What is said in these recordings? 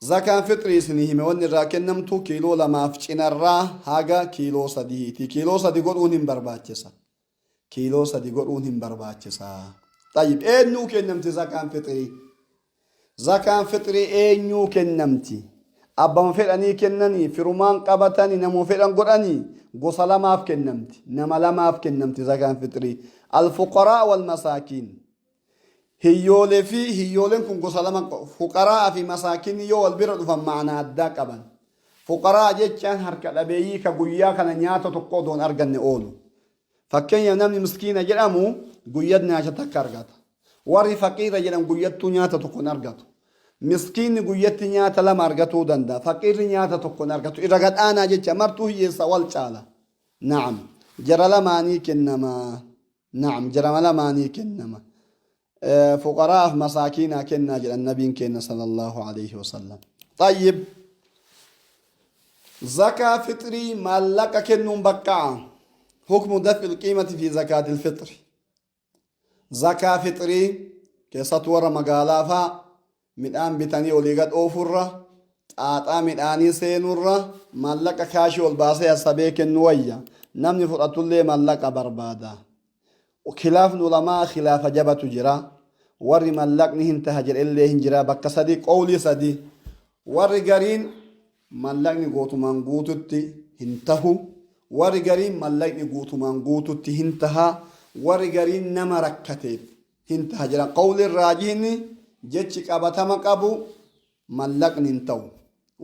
Zakaan fixrii isinii hime wanni irraa kennamtu kiiloo lamaaf cinarraa haga kiiloo sadiiti. Kiiloo sadi godhuun hin barbaachisa. Kiiloo sadi godhuun hin barbaachisa. Xayyib eenyuu kennamti zakaan fixrii? Zakaan fixrii eenyuu kennamti? Abbama fedhanii kennanii, firumaan qabatanii, namuma fedhan godhanii gosa lamaaf kennamti. Nama lamaaf kennamti zakaan fixrii. Alfuqaraa wal masaakiin. Hiyyoolee fi hiyyooleen kun gosa lama fuqaraa fi masaakiin yoo wal bira dhufan ma'anaa addaa qaban. Fuqaraa jechaan harka dhabeeyyii ka guyyaa kana nyaata tokko odoo hin arganne oolu. Fakkeenyaaf namni miskiina jedhamu guyyatti nyaata takka argata. Warri faqiira jedhan guyyattuu nyaata tokko hin argatu. Miskiinni guyyatti nyaata lama argatuu danda'a. Faqiirri nyaata tokko hin argatu. Irra gad aanaa jecha martuu hiyyeessa wal caala. Na'am. Jara lamaanii kennama. Na'am jarama lamaanii kennama. Fuqaraaf masaakiinaa kennaa jedhan nabiin keenya sallallahu alayhi wasallam. Xayyib. Zakaa fixrii maallaqa kennuun baqqa'a. Hukmu daf'il qiimati fi zakaatil fixri. Zakaa fixrii keessattuu warra magaalaa faa midhaan bitanii olii gad oofurra xaaxaa midhaanii seenurra maallaqa kaashii ol baasee hassabee kennu wayya. Namni fudhatullee maallaqa barbaada. Khilaafni ulamaa khilaafa jabatu jira. Warri mallaqni hin taha jedhellee hin jira. Bakka sadi qowlii sadi. Warri gariin mallaqni gootumaan guututti hin tahu. Warri gariin mallaqni guutumaan guututti hin taha. Warri gariin nama rakkateef hin taha jedhan. Qowliin raajihni jechi qabatama qabu mallaqni hin ta'u.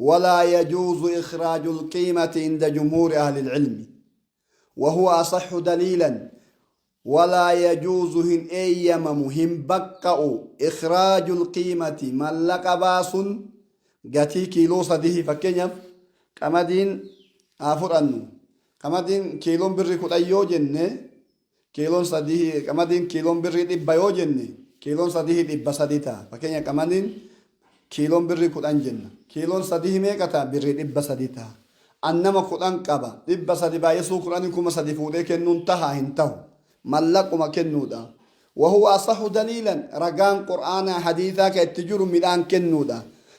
Walaa yajuuzu ikhraajul qiimati inda jumhuuri ahlil ilmi. Wahuwa asaxxu daliilan walaa yajuuzu hin eeyyamamu hin baqqa'u ikhraajul qiimati mallaqa baasun gatii kiiloo sadihii fakkeenyaaf qamadiin haa fudhannu qamadiin kiiloon birrii 10 yoo jenne kiiloon sadihii qamadiin kiiloon birrii 100 yoo jenne kiiloon sadihii 300 ta'a fakkeenya qamadiin kiiloon birrii 10 jenna kiiloon sadihii meeqa ta'a birrii 300 ta'a An nama 10 qaba. 300 baay'isuu kudhanii 3000 fuudhee kennuun tahaa? Hin tahu. Mallaquma kennuudha. Wahuwa asahu daliilan ragaan Qur'aanaa hadiisaa ka itti jiru midhaan kennuudha.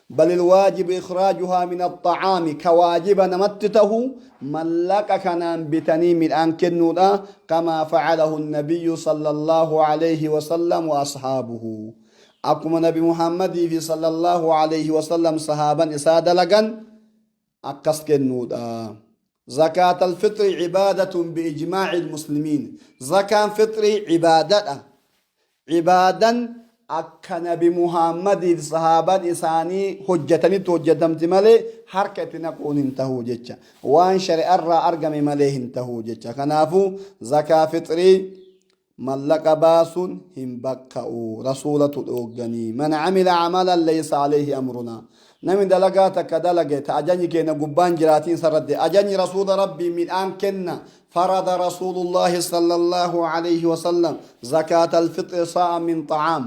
Balil waajibu ikhraajuhaa min axxa'aami ka waajiba namatti tahu mallaqa kanaan bitanii midhaan kennuudha kamaa facalahu nabiyyu sallallahu alayhi wasallam wa ashaabuhu. Akkuma nabi Muhammadii fi sallallahu alayhi wasallam sahaaban isaa dalagan akkas kennuudha. Zakaatal fixrii cibaadatun bi'ijmaa'il muslimiin. Zakaan fixrii cibaadadha. Cibaadan akka nabi Muhammadiif sahaaban isaanii hojjetanitti hojjetamti malee harka itti naquun hin tahuu jecha. Waan shari'arraa argame malee hin tahuu jecha. Kanaafuu zakaa fixrii mallaqa baasun hin bakka'u rasuulatu dhoogganii man camila camalan laysa alayhi amrunaa namni dalagaa takka dalage ta ajanyi keenya gubbaan jiraatiin sarradde ajanyi rasuula rabbii midhaan kenna farada rasuulullaahi sallallahu alayhi wasallam zakaata alfixri saa'a min xacaam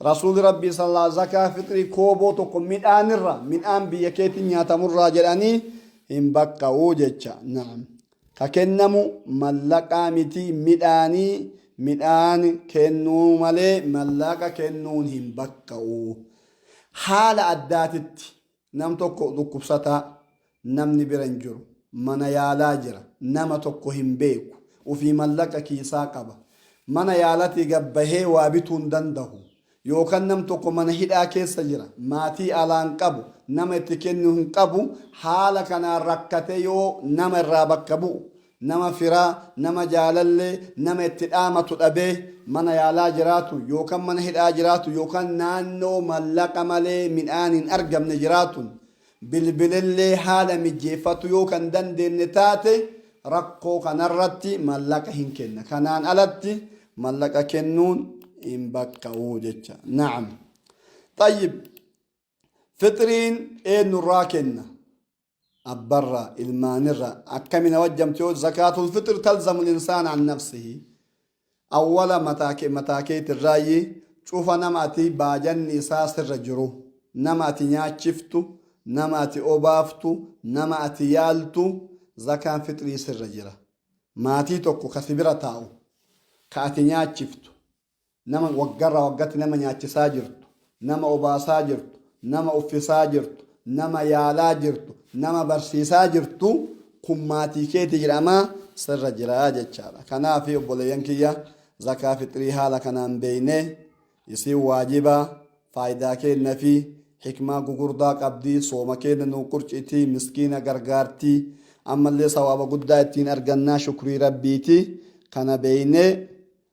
rasuuli rabbii sallaa zakaa fixrii kooboo tokko midhaanirra midhaan biyya keetiin nyaatamurraa jedhanii hin bakka'uu jecha naam Ka kennamu mallaqaa miti midhaanii midhaan kennuu malee mallaqa kennuun hin bakka'u. Haala addaatitti nam tokko dhukkubsataa namni bira hin jiru mana yaalaa jira nama tokko hin beeku ufii mallaqa kiisaa qaba mana yaalatii gad bahee waa bituu hin dandahu Yookan nam tokko mana hidhaa keessa jira, maatii alaa hin qabu, nama itti kennu hin qabu, haala kanaan rakkatee yoo nama irraa bakka bu'u, nama firaa, nama jaalallee, nama itti dhaamatu dhabee mana yaalaa jiraatu, yookan mana hidhaa jiraatu, yookan naannoo mallaqa malee midhaan hin argamne jiraatun, bilbilellee haala mijjeeffatu yoo kan dandeenne taate rakkoo kanarratti mallaqa hin kenna. Kanaan alatti mallaqa kennuun hin bakka'u jecha. Na'am. Xayyib. Fixriin eenyurraa kenna? Abbarraa, ilmaanirraa. Akkamina wajjamti yoo zakaatul fixr talzamu insaana an nafsihi. Awwala mataa kee mataa keetirraayyi cufa nama ati baajanni isaa sirra jiru, nama ati nyaachiftu, nama ati obaaftu, nama ati yaaltu zakaan fixrii sirra jira. Maatii tokko ka si bira taa'u, ka ati nyaachiftu, nama waggarraa waggatti nama nyaachisaa jirtu, nama obaasaa jirtu, nama uffisaa jirtu, Nama yaalaa jirtu, nama barsiisaa jirtu, kun maatii keeti jedhamaa sirra jira jechaadha. Kanaaf obboleeyyan kiyya, zakaa fixrii haala kanaan beeynee, isiin waajiba, faayidaa keenna fi hikmaa gugurdaa qabdi, sooma keenna nuu qurciti, miskiina gargaarti, ammallee sawaaba guddaa ittiin argannaa, shukrii Rabbiiti. Kana beeynee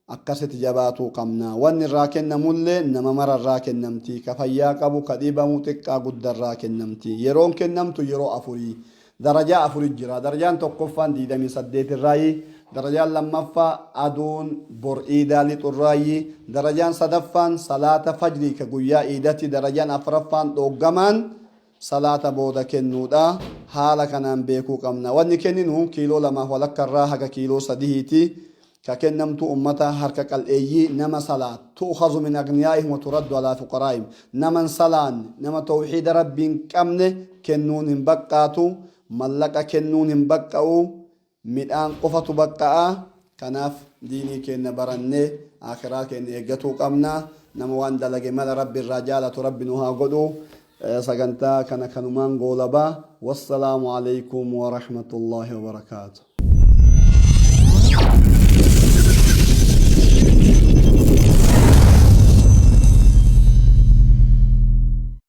akkasitti jabaatuu qabna. Wanni irraa kennamullee nama mara irraa kennamti. Ka fayyaa qabu, ka dhibamu, xiqqaa gudda irraa kennamti. Yeroon kennamtu yeroo afurii. Darajaa afuri jira. Darajaan tokkoffaan 28 irraayi. Darajaan lammaffaa aduun bor iidaa lixu irraayi. Darajaan sadaffaan salaata fajrii ka guyyaa iidati. Darajaan afraffaan dhooggamaan salaata booda kennuudha. Haala kanaan beekuu qabna. Wanni kenninu kiiloo lamaaf walakka irraa haga kiiloo sadihiiti. Ka kennamtu ummata harka qal'eeyyii, nama salaat. Tu'khazu min aghniyaa'ihim wa turaddu alaa fuqaraa'ihim. Nama hin salaanne, nama tawhiida Rabbii hin qabne kennuun hin baqqaatu. Mallaqa kennuun hin baqqa'u. Midhaan qofatu baqqa'a. Kanaaf diinii keenna barannee aakhiraa keenna eeggatuu qabna. Nama waan dalage mala Rabbi irraa jaalatu Rabbi nu haa godhu. Sagantaa kana kanumaan goolaba. Wassalaamu aleykum warahmatullaahi wabarakaatu.